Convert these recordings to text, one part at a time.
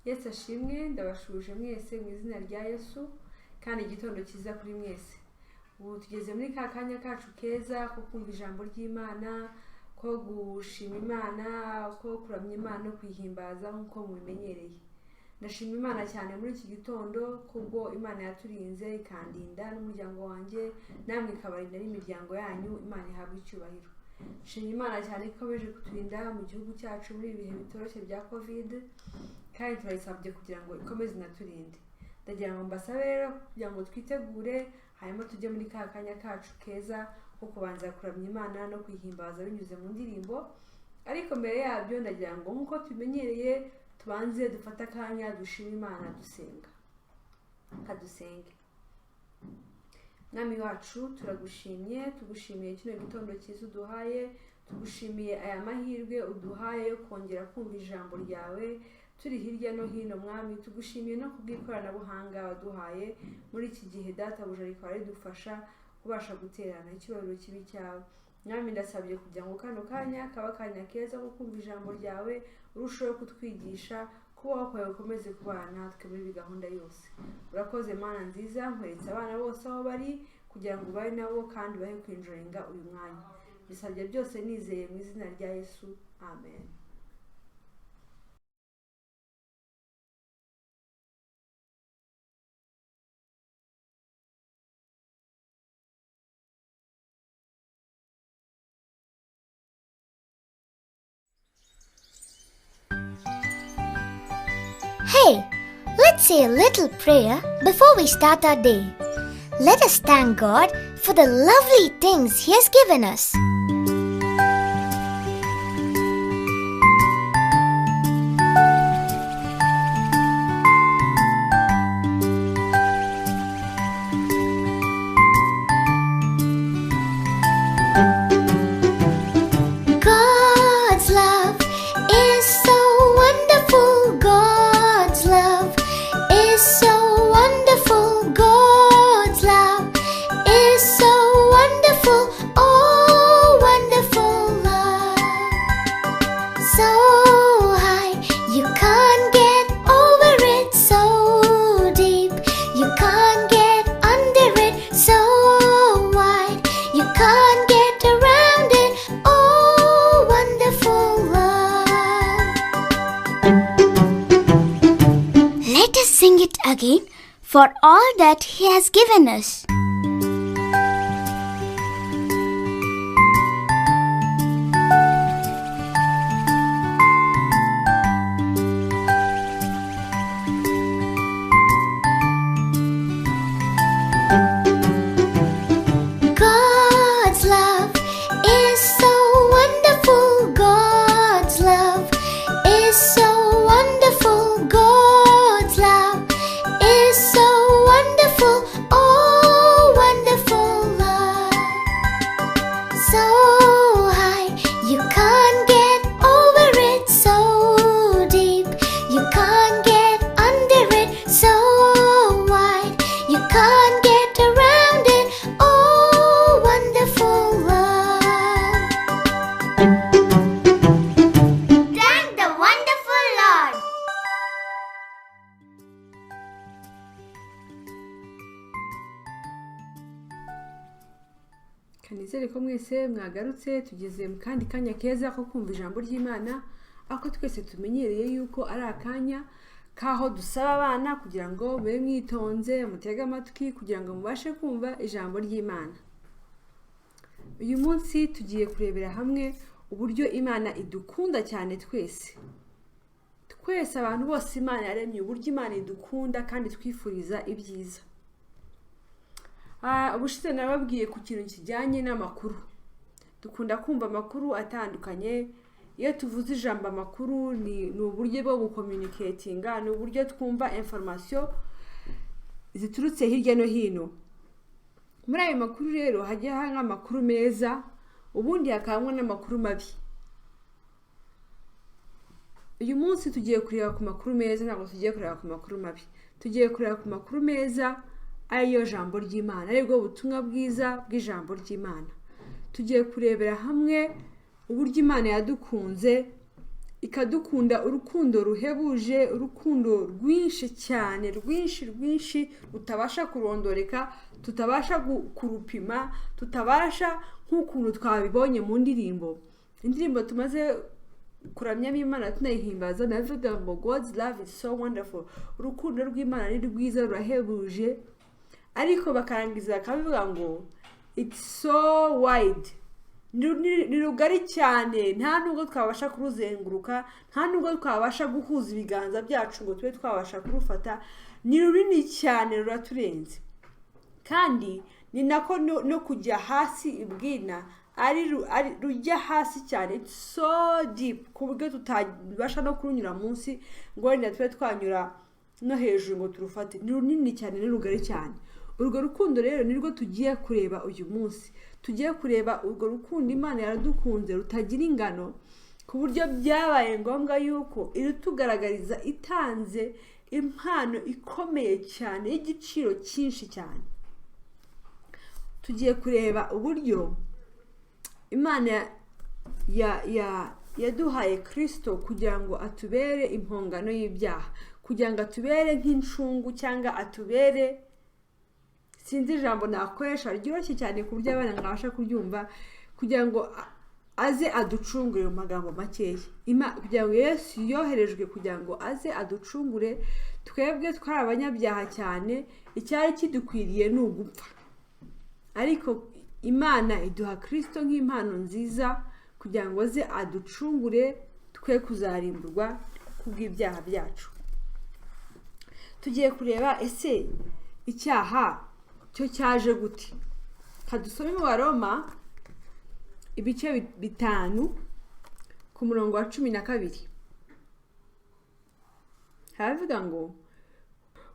Yesu ashimwe. Ndabashuje mwese mu izina rya Yesu, kandi igitondo cyiza kuri mwese. Ubu tugeze muri ka kanya kacu keza ko kumva ijambo ry'Imana, ko gushima Imana, ko kuramya Imana no kuyihimbaza nk'uko mubimenyereye. Ndashima Imana cyane muri iki gitondo kubwo Imana yaturinze, ikandinda n'umuryango wanjye, namwe ikabarinda n'imiryango yanyu. Imana ihabwe icyubahiro. Nshima Imana cyane ko ikomeje kuturinda mu gihugu cyacu muri ibi bihe bitoroshye bya Covid, kandi turayisabye kugira ngo ikomeze inaturinde. Ndagira ngo mbasabe rero kugira ngo twitegure, hanyuma tujye muri ka kanya kacu keza ko kubanza kuramya Imana no kuyihimbaza binyuze mu ndirimbo. Ariko mbere yabyo ndagira ngo nk'uko tubimenyereye tubanze dufate akanya dushime Imana dusenga. Kadusenge. Mwami wacu, turagushimye, tugushimiye kino gitondo cyiza uduhaye, tugushimiye aya mahirwe uduhaye yo kongera kumva ijambo ryawe turi hirya no hino. Mwami, tugushimiye no kubw'ikoranabuhanga waduhaye muri iki gihe, databuja, rikaba ridufasha kubasha guterana. Icyubahiro kibe icyawe. Mwami, ndasabye kugira ngo kano kanya kaba akanya keza ko kumva ijambo ryawe, urusheho kutwigisha, kubaho kwawe gukomeze kubana natwe muri iyi gahunda yose. Urakoze Mana nziza. Nkweretse abana bose aho bari kugira ngo ubane nabo kandi ubahe kwinjoyinga uyu mwanya. Bisabye byose nizeye mu izina rya Yesu, amen. Hey, let's say a little prayer before we start our day. Let us thank God for the lovely things He has given us. God's love is so wonderful. God's love is so wonderful. God's love is so wonderful. Oh, wonderful love. So high, you can't get over it. So deep, you can't get under it. So wide, you can't get around it. Oh, wonderful love. Let us sing it again for all that He has given us. God's love is so wonderful. God's love is so wonderful. God's love is so wonderful. Oh, wonderful love. So high, you can't get over it. So deep, you can't get under it. So wide, you can't get around it. Oh, wonderful love. Thank the wonderful Lord. Kanizere ko mwese mwagarutse. Tugeze mu kandi kanya keza ko kumva ijambo ry'Imana, ako twese tumenyereye yuko ari akanya k'aho dusaba abana kugira ngo mube mwitonze, mutege amatwi kugira ngo mubashe kumva ijambo ry'Imana. Uyu munsi tugiye kurebera hamwe uburyo Imana idukunda cyane twese, twese abantu bose Imana yaremye, uburyo Imana idukunda kandi twifuriza ibyiza. Ubushize nababwiye ku kintu kijyanye n'amakuru. Dukunda kumva amakuru atandukanye. Iyo tuvuze ijambo amakuru, ni uburyo bwo gucommunicatinga, ni uburyo twumva information ziturutse hirya no hino. Muri ayo makuru rero hajya hari amakuru meza, ubundi hakabamo n'amakuru mabi. Uyu munsi tugiye kureba ku makuru meza, ntabwo tugiye kureba ku makuru mabi. Tugiye kureba ku makuru meza, ariyo jambo ry'Imana, aribwo butumwa bwiza bw'ijambo ry'Imana. Tugiye kurebera hamwe uburyo Imana yadukunze. Ikadukunda urukundo ruhebuje, urukundo rwinshi cyane, rwinshi rwinshi, rutabasha kurondoreka, tutabasha kurupima, tutabasha, nk'ukuntu twabibonye mu ndirimbo. Indirimbo tumaze kuramyamo Imana tunayihimbaza, navuga ngo "God's love is so wonderful", urukundo rw'Imana ni rwiza, rurahebuje. Ariko bakarangiza bakabivuga ngo "It's so wide", ni rugari cyane, nta nubwo twabasha kuruzenguruka, nta nubwo twabasha guhuza ibiganza byacu ngo tube twabasha kurufata. Ni runini cyane, ruraturenze. Kandi ni nako no kujya hasi ibwina ari rujya hasi cyane. It's so deep, ku buryo tutabasha no kurunyura munsi ngo wenda tube twanyura no hejuru ngo turufate. Ni runini cyane, ni rugari cyane. Urwo rukundo rero nirwo tugiye kureba uyu munsi. Tugiye kureba urwo rukundo Imana yaradukunze rutagira ingano, ku buryo byabaye ngombwa yuko irutugaragariza itanze impano ikomeye cyane y'igiciro cyinshi cyane. Tugiye kureba uburyo Imana yaduhaye Kirisito kugira ngo atubere impongano y'ibyaha, kugira ngo atubere nk'incungu, cyangwa atubere, sinzi ijambo nakoresha ryoroshye cyane ku buryo abana mwabasha kuryumva, kugira ngo aze aducungure. Mu magambo makeya, kugira ngo Yesu yoherejwe kugira ngo aze aducungure. Twebwe twari abanyabyaha cyane, icyari kidukwiriye ni ugupfa, ariko Imana iduha Kirisito nk'impano nziza kugira ngo aze aducungure twe kuzarimburwa kubw'ibyaha byacu. Tugiye kureba ese icyaha cyo cyaje gute. Kadusome mu Baroma ibice 5 ku murongo wa 12. Haravuga ngo: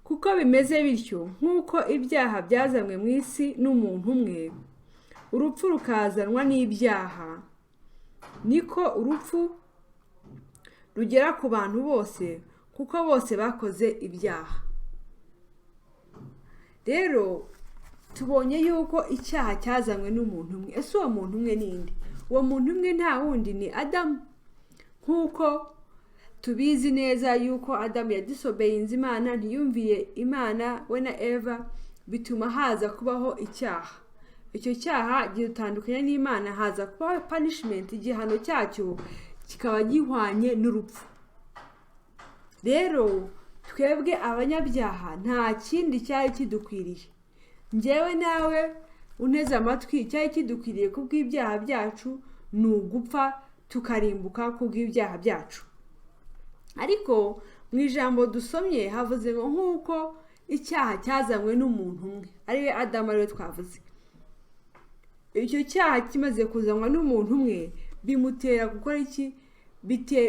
"Kuko bimeze bityo, nk'uko ibyaha byazanywe mu isi n'umuntu umwe, urupfu rukazanwa n'ibyaha, niko urupfu rugera ku bantu bose, kuko bose bakoze ibyaha." Rero tubonye yuko icyaha cyazanywe n'umuntu umwe. Ese uwo muntu umwe ni nde? Uwo muntu umwe nta wundi, ni Adamu. Nk'uko tubizi neza yuko Adamu yadisobeyinze Imana, ntiyumviye Imana, we na Eva, bituma haza kubaho icyaha. Icyo cyaha gitandukanye n'Imana, haza kubaho punishment, igihano cyacyo kikaba gihwanye n'urupfu. Rero twebwe abanyabyaha nta kindi cyari kidukwiriye, njyewe nawe unteze amatwi, icyari kidukwiriye kubw'ibyaha byacu ni ugupfa, tukarimbuka kubw'ibyaha byacu. Ariko mu ijambo dusomye havuze ngo nk'uko icyaha cyazanywe n'umuntu umwe, ariwe Adamu, ariwe twavuze, icyo cyaha kimaze kuzanwa n'umuntu umwe bimutera gukora iki?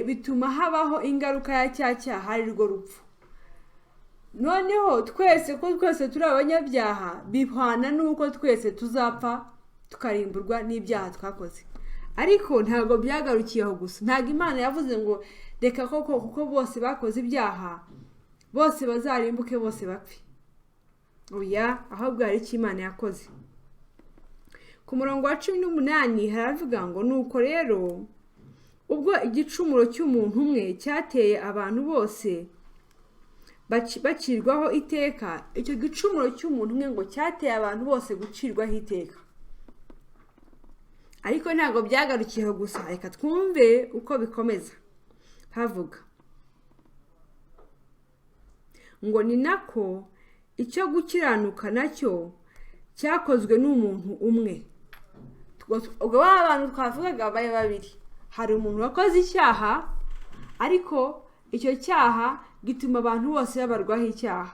Bituma habaho ingaruka ya cya cyaha, ari rwo rupfu. Noneho twese, ko twese turi abanyabyaha, bihwana n'uko twese tuzapfa, tukarimburwa n'ibyaha twakoze. Ariko ntabwo byagarukiye aho gusa. Ntabwo Imana yavuze ngo reka koko kuko bose bakoze ibyaha, bose bazarimbuke, bose bapfe. Oya, ahubwo hari icyo Imana yakoze. Ku murongo wa 18 haravuga ngo: "Nuko rero ubwo igicumuro cy'umuntu umwe cyateye abantu bose bacirwaho iteka", icyo gicumuro cy'umuntu umwe ngo cyateye abantu bose gucirwaho iteka. Ariko ntabwo byagarukiyeho gusa. Reka twumve uko bikomeza. Havuga ngo: "Ni nako icyo gukiranuka nacyo cyakozwe n'umuntu umwe." Ubwo ba bantu twavugaga babaye babiri. Hari umuntu wakoze icyaha, ariko icyo cyaha gituma abantu bose babarwaho icyaha.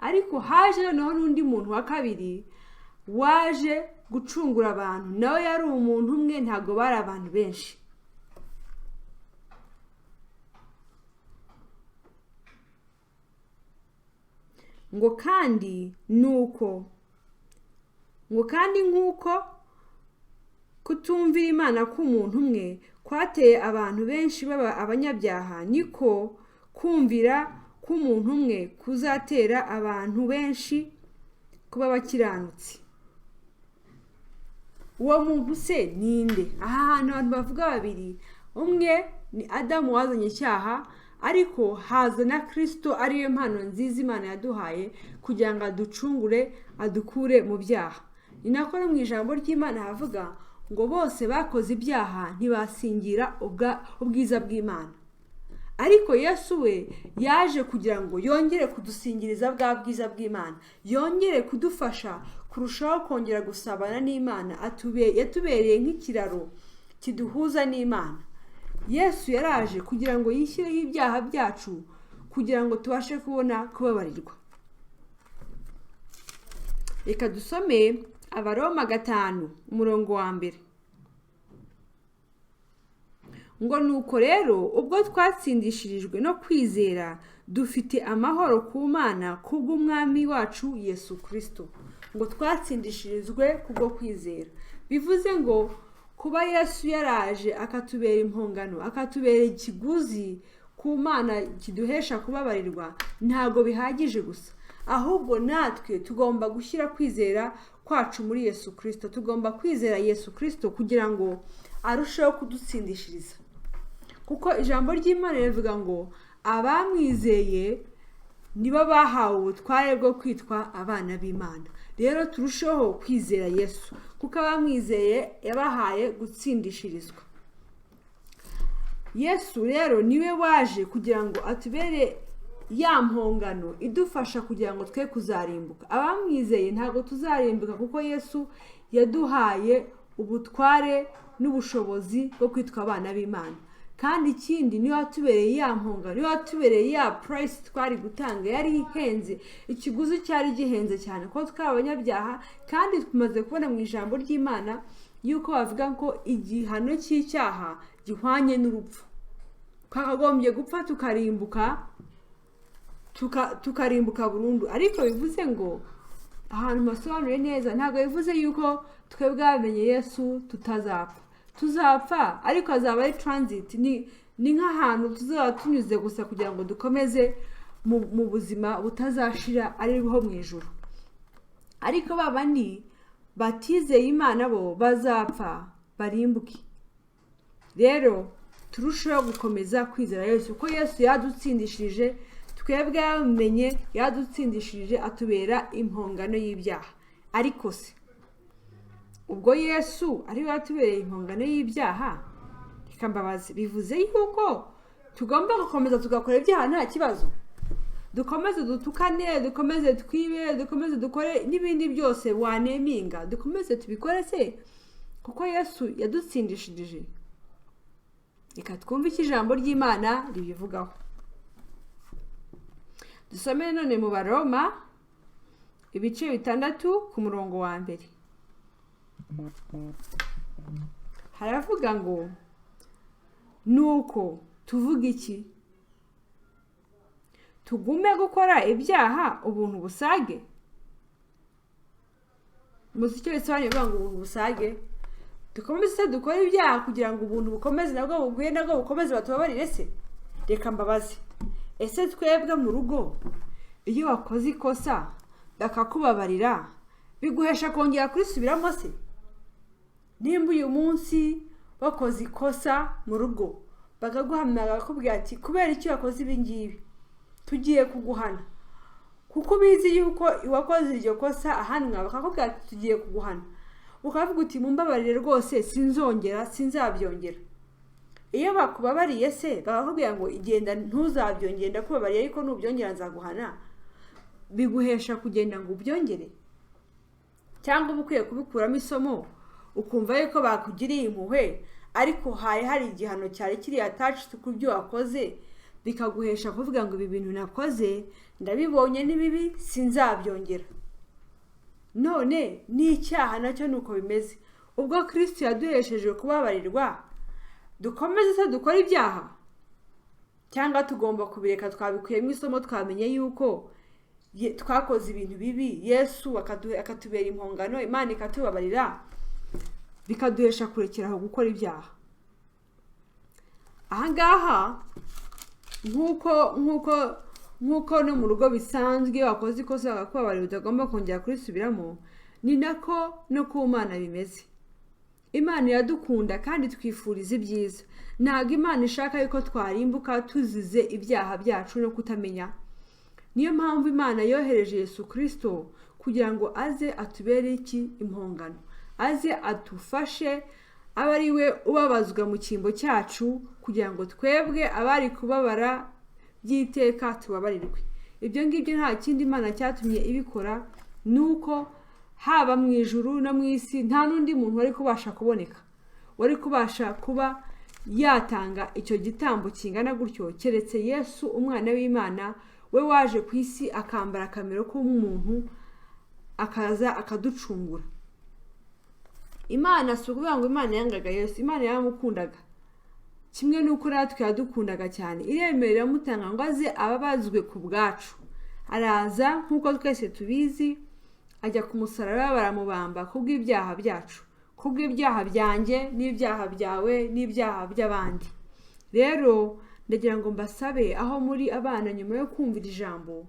Ariko haje noneho n'undi muntu wa kabiri waje gucungura abantu. Nawe yari umuntu umwe, ntabwo bari abantu benshi. Ngo kandi nuko, ngo kandi nk'uko kutumvira Imana k'umuntu umwe kwateye abantu benshi baba abanyabyaha, niko kumvira k'umuntu umwe kuzatera abantu benshi kuba abakiranutsi. Uwo muntu se ninde? Aha hantu abantu bavuga babiri, umwe Ni Adamu wazanye icyaha, ariko haza na Kirisito, ariyo mpano nziza Imana yaduhaye kugira ngo aducungure, adukure mu byaha. Ni nako no mu ijambo ry'Imana havuga ngo bose bakoze ibyaha, ntibasingira ubwiza bw'Imana. Ariko Yesu we yaje kugira ngo yongere kudusingiriza bwa bwiza bw'Imana, yongere kudufasha kurushaho kongera gusabana n'Imana. Yatubereye nk'ikiraro kiduhuza n'Imana. Yesu yaraje kugira ngo yishyireho ibyaha byacu, kugira ngo tubashe kubona kubabarirwa. Reka dusome Abaroma 5, umurongo wa 1, ngo: "Nuko rero ubwo twatsindishirijwe no kwizera, dufite amahoro ku Mana kubw'Umwami wacu Yesu Kirisito." Ngo twatsindishirizwe kubwo kwizera, bivuze ngo kuba Yesu yaraje akatubera impongano, akatubera ikiguzi ku Mana kiduhesha kubabarirwa, ntabwo bihagije gusa, ahubwo natwe tugomba gushyira kwizera kwacu muri Yesu Kirisito. Tugomba kwizera Yesu Kirisito kugira ngo arusheho kudutsindishiriza, kuko ijambo ry'Imana rivuga ngo abamwizeye nibo bahawe ubutware bwo kwitwa abana b'Imana. Rero turusheho kwizera Yesu, kuko abamwizeye yabahaye gutsindishirizwa. Yesu rero niwe waje kugira ngo atubere ya mpongano idufasha kugira ngo twe kuzarimbuka. Abamwizeye ntabwo tuzarimbuka, kuko Yesu yaduhaye ubutware n'ubushobozi bwo kwitwa abana b'Imana. Kandi ikindi, niyo watubereye ya mpongano, niyo watubereye ya price twari gutanga yari ihenze. Ikiguzi cyari gihenze cyane kuko twari abanyabyaha, kandi tumaze kubona mu ijambo ry'Imana yuko bavuga ko igihano cy'icyaha gihwanye n'urupfu. Twakagombye gupfa, tukarimbuka burundu. Ariko bivuze ngo, ahantu hasobanuye neza, ntabwo bivuze yuko twebwe bamenye Yesu tutazapfa. Tuzapfa, ariko azaba ari transit, ni nk'ahantu tuzaba tunyuze gusa kugira ngo dukomeze mu buzima butazashira, ariho mu ijuru. Ariko ba bandi batizeye Imana bo bazapfa barimbuke. Rero turusheho gukomeza kwizera Yesu, kuko Yesu yadutsindishirije. Twebwe yamumenye, yadutsindishirije, atubera impongano y'ibyaha. Ariko se ubwo Yesu ariwe watubereye impongano y'ibyaha, reka mbabaze, bivuze yuko tugomba gukomeza tugakora ibyaha nta kibazo? Dukomeze dutukane, dukomeze twibe, dukomeze dukore n'ibindi byose waneminga, dukomeze tubikore se kuko Yesu yadutsindishirije? Reka twumve icyo ijambo ry'Imana ribivugaho. Dusome none mu Baroma ibice 6 ku murongo wa 1. Haravuga ngo: "Nuko tuvuga iki? Tugume gukora ibyaha, ubuntu busage?" Muzi icyo bisobanuye bivuga ngo ubuntu busage? Dukomeze se dukore ibyaha kugira ngo ubuntu bukomeze, nabwo bugwire, nabwo bukomeze, batubabarire se? Reka mbabaze, ese twebwe mu rugo iyo wakoze ikosa bakakubabarira, biguhesha kongera kurisubiramo se? Nimba uyu munsi wakoze ikosa mu rugo, bakaguhamagara, bakakubwira ati: "Kubera icyo wakoze ibi ngibi, tugiye kuguhana," kuko ubizi yuko uwakoze iryo kosa ahanwa, bakakubwira ati: "Tugiye kuguhana," ukavuga uti: "Mumbabarire rwose, sinzongera, sinzabyongera." Iyo bakubabariye se, bakakubwira ngo: "Igenda, ntuzabyongere, ndakubabariye, ariko nubyongera nzaguhana," biguhesha kugenda ngo ubyongere? Cyangwa uba ukwiye kubikuramo isomo, ukumva yuko bakugiriye impuhwe, ariko hari hari igihano cyari kiri attached ku byo wakoze, bikaguhesha kuvuga ngo: "Ibi bintu nakoze ndabibonye ni bibi, sinzabyongera"? None n'icyaha nacyo ni uko bimeze. Ubwo Kirisito yaduhesheje kubabarirwa, dukomeze se dukore ibyaha, cyangwa tugomba kubireka? Twabikuyemo isomo, twamenye yuko twakoze ibintu bibi, Yesu akatubera impongano, Imana ikatubabarira, bikaduhesha kurekeraho gukora ibyaha. Ahangaha, nk'uko no mu rugo bisanzwe, iyo wakoze ikosa bakakubabarira utagomba kongera kurisubiramo, ni nako no ku Mana bimeze. Imana iradukunda kandi twifuriza ibyiza. Ntabwo Imana ishaka yuko twarimbuka tuzize ibyaha byacu no kutamenya. Niyo mpamvu Imana yohereje Yesu Kirisito kugira ngo aze atubere iki? Impongano. Aze adufashe, abe ari we ubabazwa mu cyimbo cyacu, kugira ngo twebwe abari kubabara by'iteka tubabarirwe. Ibyo ngibyo nta kindi Imana cyatumye ibikora, ni uko haba mu ijuru no mu isi nta n'undi muntu wari kubasha kuboneka, wari kubasha kuba yatanga icyo gitambo kingana gutyo, keretse Yesu umwana w'Imana, we waje ku isi akambara akamero k'umuntu, akaza akaducungura. Imana, si ukuvuga ngo Imana yangaga Yesu, Imana yaramukundaga kimwe n'uko natwe yadukundaga cyane, iremera iramutanga ngo aze ababazwe ku bwacu. Araza nk'uko twese tubizi, ajya ku musaraba, baramubamba kubw'ibyaha byacu, kubw'ibyaha byanjye n'ibyaha byawe n'ibyaha by'abandi. Rero ndagira ngo mbasabe, aho muri abana, nyuma yo kumvira ijambo,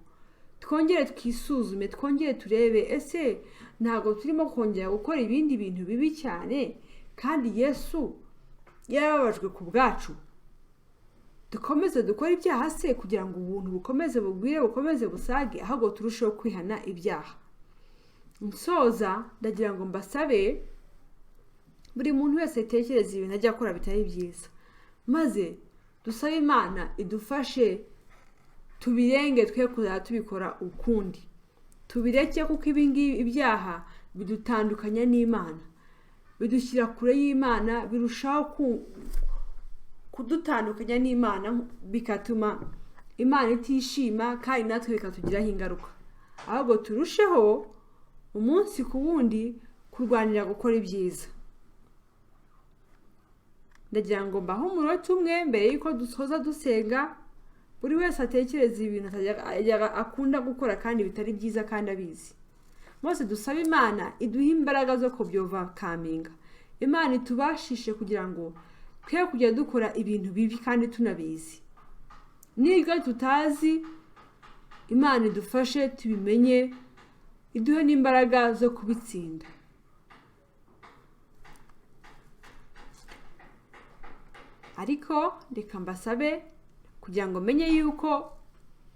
twongere twisuzume, twongere turebe: ese ntabwo turimo kongera gukora ibindi bintu bibi cyane kandi Yesu yarababajwe ku bwacu? Dukomeze dukore ibyaha se kugira ngo ubuntu bukomeze bugwire, bukomeze busage? Ahubwo turusheho kwihana ibyaha. Nsoza, ndagira ngo mbasabe, buri muntu wese atekereza ibintu ajya akora bitari byiza, maze dusabe Imana idufashe tubirenge, twe kuzajya tubikora ukundi, tubireke, kuko ibi ngibi, ibyaha, bidutandukanya n'Imana, bidushyira kure y'Imana, birushaho kudutandukanya n'Imana, bigatuma Imana itishima kandi natwe bikatugiraho ingaruka. Ahubwo turusheho umunsi ku wundi kurwanira gukora ibyiza. Ndagira ngo mbahe umunota umwe mbere y'uko dusoza dusenga, buri wese atekereza ibintu akunda gukora kandi bitari byiza kandi abizi. Bose dusabe Imana iduhe imbaraga zo kubyovercominga, Imana itubashishe kugira ngo twe kujya dukora ibintu bibi kandi tunabizi. Nibwo tutazi, Imana idufashe tubimenye, iduhe n'imbaraga zo kubitsinda. Ariko reka mbasabe, kugira ngo menye yuko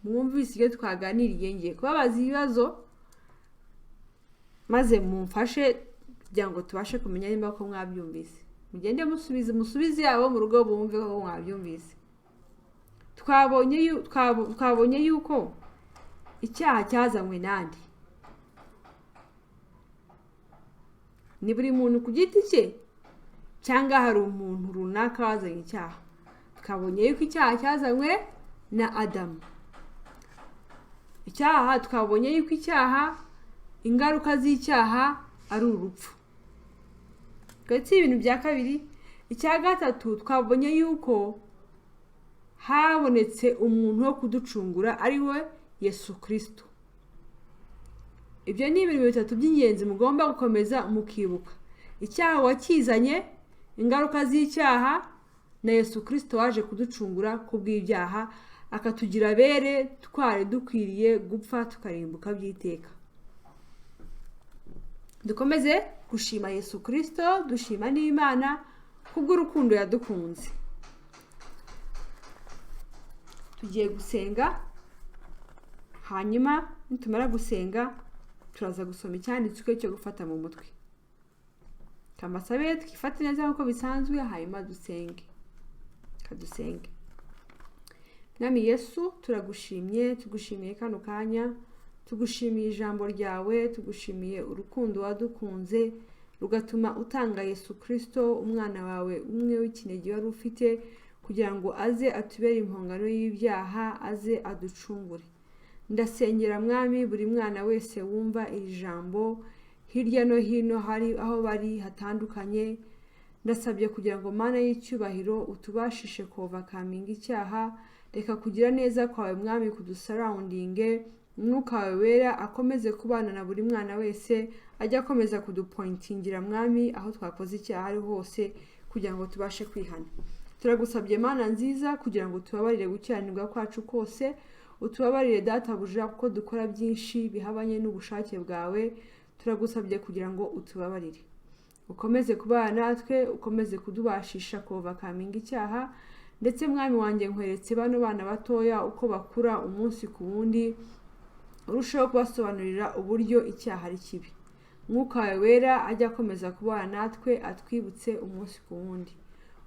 mwumvise ibyo twaganiriye, ngiye kubabaza ibibazo maze mumfashe kugira ngo tubashe kumenya niba ko mwabyumvise. Mugende musubize, musubize abo mu rugo bumve ko mwabyumvise. Twabonye yuko icyaha cyazanywe nande? Ni buri muntu ku giti cye, cyangwa hari umuntu runaka wazanye icyaha? Twabonye yuko icyaha cyazanywe na Adamu. Icyaha, twabonye yuko icyaha, ingaruka z'icyaha ari urupfu. Twetse ibintu bya kabiri. Icya gatatu, twabonye yuko habonetse umuntu wo kuducungura, ari we Yesu Kirisito. Ibyo ni ibintu bitatu by'ingenzi mugomba gukomeza mukibuka: icyaha wakizanye, ingaruka z'icyaha, na Yesu Kirisito waje kuducungura ku bw'ibyaha, akatugira abere twari dukwiriye gupfa tukarimbuka by'iteka. Dukomeze gushima Yesu Kirisito, dushima n'Imana kubw'urukundo yadukunze. Tugiye gusenga, hanyuma nitumara gusenga turaza gusoma icyanditswe cyo gufata mu mutwe. Kamasabe twifate neza nk'uko bisanzwe, hanyuma dusenge. Kadusenge. Mwami Yesu, turagushimye, tugushimiye kano kanya, tugushimiye ijambo ryawe, tugushimiye urukundo wadukunze rugatuma utanga Yesu Kirisito, umwana wawe umwe w'ikinege wari ufite, kugira ngo aze atubere impongano y'ibyaha, aze aducungure. Ndasengera, Mwami, buri mwana wese wumva iri jambo hirya no hino, hari aho bari hatandukanye. Ndasabye kugira ngo, Mana y'icyubahiro, utubashishe kuovercominga icyaha. Reka kugira neza kwawe, Mwami, kudusurroundinge. Umwuka wawe Wera akomeze kubana na buri mwana wese, ajye akomeza kudupointingira, Mwami, aho twakoze icyaha ari hose, kugira ngo tubashe kwihana. Turagusabye, Mana nziza, kugira ngo tubabarire gukiranirwa kwacu kose. Utubabarire, Databuja, kuko dukora byinshi bihabanye n'ubushake bwawe. Turagusabye kugira ngo utubabarire. Ukomeze kubana natwe, ukomeze kudubashisha kuovercominga icyaha. Ndetse Mwami wanjye, nkweretse bano bana batoya uko bakura umunsi ku wundi, urushaho kubasobanurira uburyo icyaha ari kibi. Mwuka wawe Wera ajya akomeza kubana natwe, atwibutse umunsi ku wundi.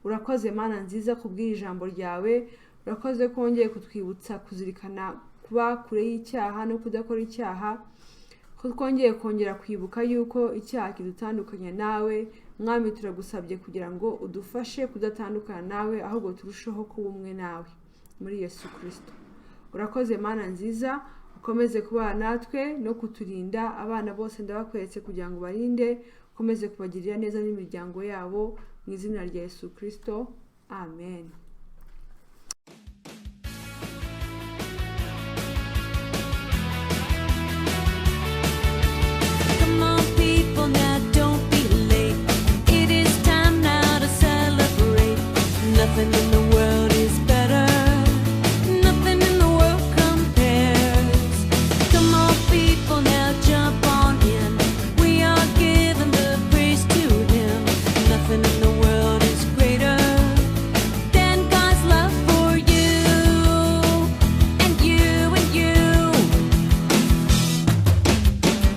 Urakoze, Mana nziza, kubw'iri jambo ryawe. Urakoze ko wongeye kutwibutsa kuzirikana kuba kure y'icyaha no kudakora icyaha, ko twongeye kongera kwibuka yuko icyaha kidutandukanya nawe. Mwami, turagusabye kugira ngo udufashe kudatandukana nawe, ahubwo turusheho kuba umwe nawe muri Yesu Kirisito. Urakoze, Mana nziza, ukomeze kubana natwe no kuturinda. Abana bose ndabakweretse kugira ngo barinde, ukomeze kubagirira neza n'imiryango yabo, mu izina rya Yesu Kirisito, amen. Come on, people, now don't be late. It is time now to celebrate. Nothing in the world is better. Nothing in the world compares. Come on, people, now jump on in. We are giving the praise to Him. Nothing in the world is greater than God's love for you and you and you.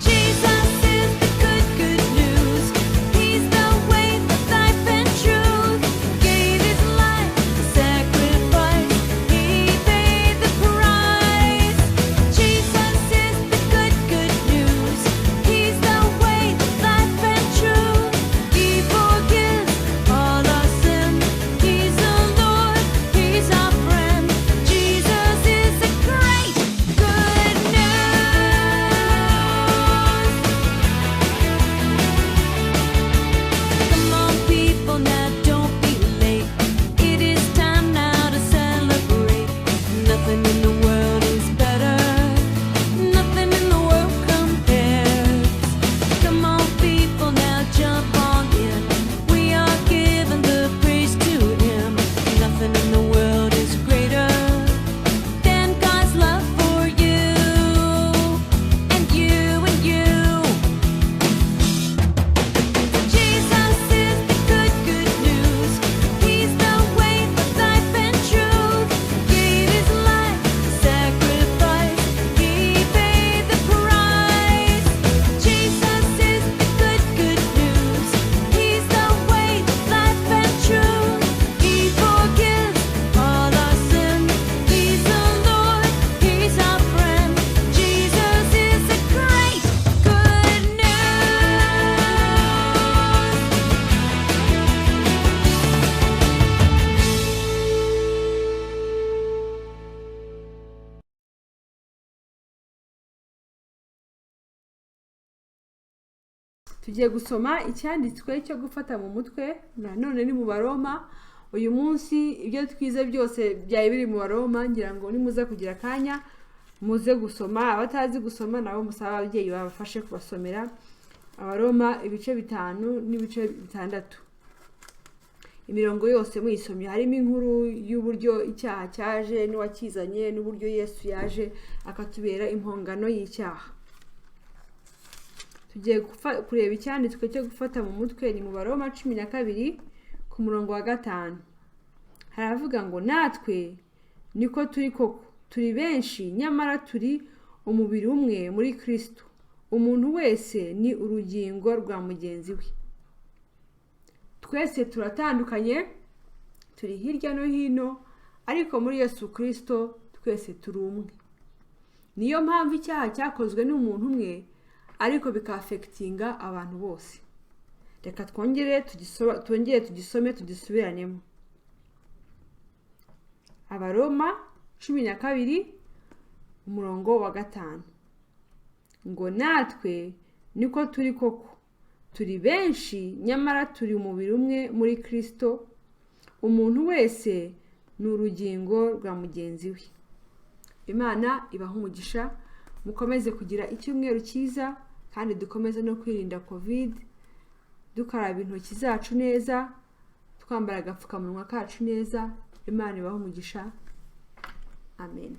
Jesus is the good, good news. He's the way, the life, and truth. Gave His life a sacrifice. He paid the price. Jesus is the good, good news. He's the way, the life, and truth. He forgives all our sin. He's the Lord. He's our friend. Jesus is the great, good news. Come on, people, now don't be late. It is time now to celebrate. Nothing in the world is better. Nothing in the world compares. Come on, people, now jump on in. We are giving the praise to Him. Nothing in the world is greater than God's love for you and you and you. Jesus is the good, good news. He's the way, the life, and truth. Gave His life a sacrifice. He paid the price. Jesus is the good, good news. He's the way, the life, and truth. He forgives all our sin. He's the Lord. He's our friend. Jesus is the great, good news. Tugiye gusoma icyanditswe cyo gufata mu mutwe, nanone ni mu Baroma. Uyu munsi ibyo twize byose byari biri mu Baroma. Ngira ngo nimuza kugira akanya muze gusoma. Abatazi gusoma nabo musaba ababyeyi babafashe kubasomera Abaroma ibice 5 n'ibice 6, imirongo yose muyisomye harimo inkuru y'uburyo icyaha cyaje n'uwakizanye n'uburyo Yesu yaje akatubera impongano y'icyaha. Tugiye kureba icyanditswe cyo gufata mu mutwe, ni mu Baroma 12 ku murongo wa 5. Haravuga ngo: "Natwe niko turi koko, turi benshi, nyamara turi umubiri umwe muri Kristo, umuntu wese ni urugingo rwa mugenzi we." Twese turatandukanye, turi hirya no hino, ariko muri Yesu Kristo twese turi umwe. Niyo mpamvu icyaha cyakozwe n'umuntu umwe ariko bikaffectinga abantu bose. Reka twongere tugisome, tugisubiranemo. Abaroma 12 umurongo wa 5 ngo: "Natwe niko turi koko, turi benshi, nyamara turi umubiri umwe muri Kristo, umuntu wese ni urugingo rwa mugenzi we." Imana ibaha umugisha, mukomeze kugira icyumweru cyiza, kandi dukomeze no kwirinda COVID, dukaraba intoki zacu neza, twambara agapfukamunwa kacu neza. Imana ibahe umugisha, amen.